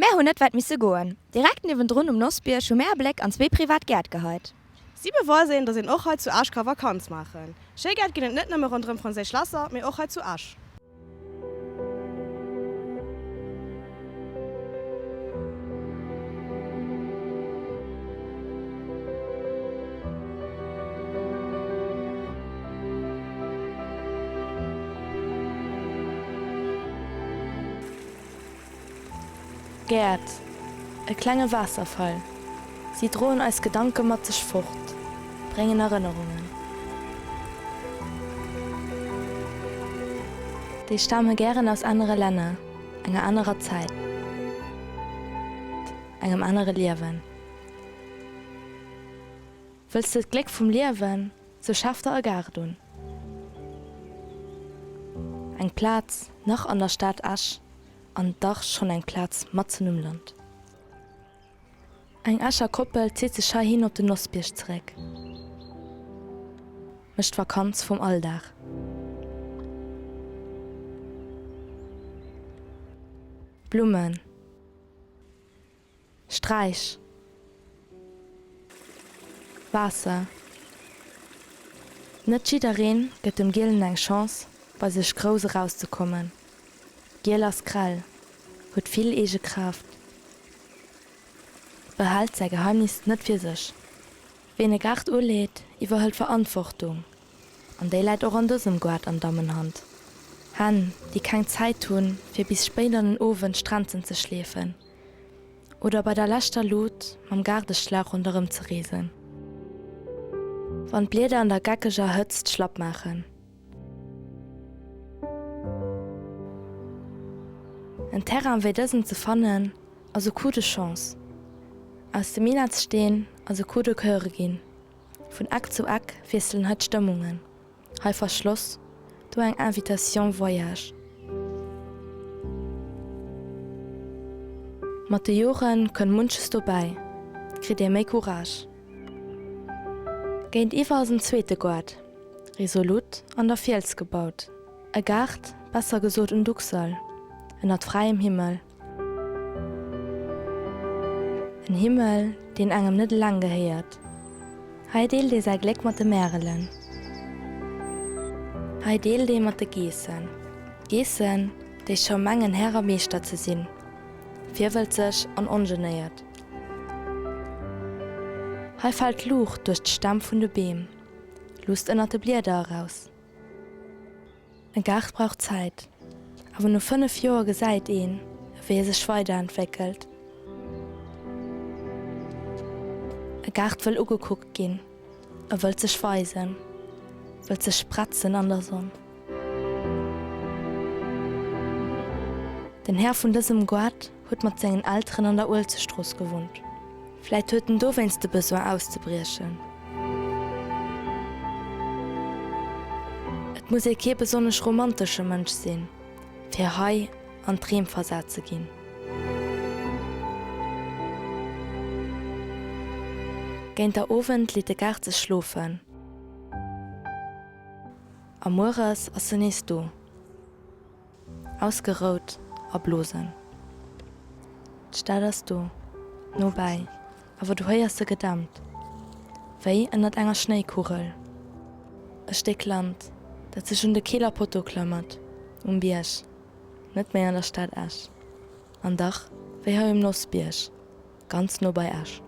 Mär hunn net wäit misse goen. Direkt niewendrun um Nossbierg hu mär e Bléck an zwee privat Gäert geheit. Si beweisen, datt een och hei zu Esch ka Vakanz maachen. Schéi Gäert ginn et net nëmme ronderëm franséisch Schlässer, mee och hei zu Esch. Gäert, e klenge Waasserfall. Si droen eis Gedanke mat sech fort, bréngen Erënnerungen. Déi stame gären aus anere Länner, enger anerer Zäit, engem anere Liewen. Wëlls de d'Gléck vum Liewen, sou schaf der e Gaart un. Eng Plaz nach an der Stad Esch an dach schonn eng Plaz matzen um Land. Eng Escher Koppel zitt sech heihin op den Nossbierg zeréck, mécht Vakanz vum Alldag. Blummen. Streich. Waasser. Net jiddereen gëtt dem Gielen eng Chance, bei sech grouss erauszekommen. Giel ass grell, huet vill eege Kraaft, behält säi Geheimnis net fir sech. Ween e Gaart uleet, iwwerhëlt Verantwortung, an déi läit och an dësem Goart an Dammenhand. Hänn, déi keng Zäit hunn, fir bis spéit an den Owend Strenzen ze schleefen oder bei der leschter Lut mam Gaardeschlauch ronderëm ze reesen, wann d'Blieder an der geckeger Hëtzt schlapp maachen. En Terrain wéi dësen ze fannen, ass e Coup de Chance. Aus dem Minettsteen ass e Coup de Coeur ginn. Vun Eck zu Eck wiesselen hei d'Stëmmungen, hei verschloss, do eng Invitation voyage. Mat de Jore kënnt munches dobäi, kritt ee méi Courage. Géintiwwer ass en zweete Goart, resolut an der Fiels gebaut. E Gaart, besser gesot en Duxall, ënnert fräiem Himmel. En Himmel, deen engem net eleng gehéiert. Hei deelt ee säi Gléck mat de Märelen. Hei deelt ee mat de Geessen. Geessen, déi scho mengen Här a Meeschter ze sinn, virwëlzeg an ongenéiert. Hei fält d'Luucht duerch d'Stämm vun de Beem, luusst ënnert de Blieder eraus. E Gaart brauch Zäit, awer no 5 Joer gesäit een, wéi e sech weiderentwéckelt. E Gaart wëll ugekuckt ginn, e wëllt sech weisen, wëllt sech spretzen an der Sonn. Den Här vun dësem Goart huet mat sengen Elteren an der Uelzechtstrooss gewunnt. Vläit huet en dowéinst de Besoin auszebriechen. Et muss ee kee besonnesch romantesche Mënsch sinn, fir hei an d'Dreem versat ze ginn. Géint der Owend leet de Gaart sech schlofen a mueres ass en nees do. Ausgerout a blosen. D'Stad ass do, no bäi, awer du héiers se gedämpt, wéi ënnert enger Schnéikugel. E Stéck Land, dat sech un de Keeler Potto klamert, um Bierg, net méi an der Stad Esch, an dach, wéi hei um Nossbierg, ganz no bei Esch.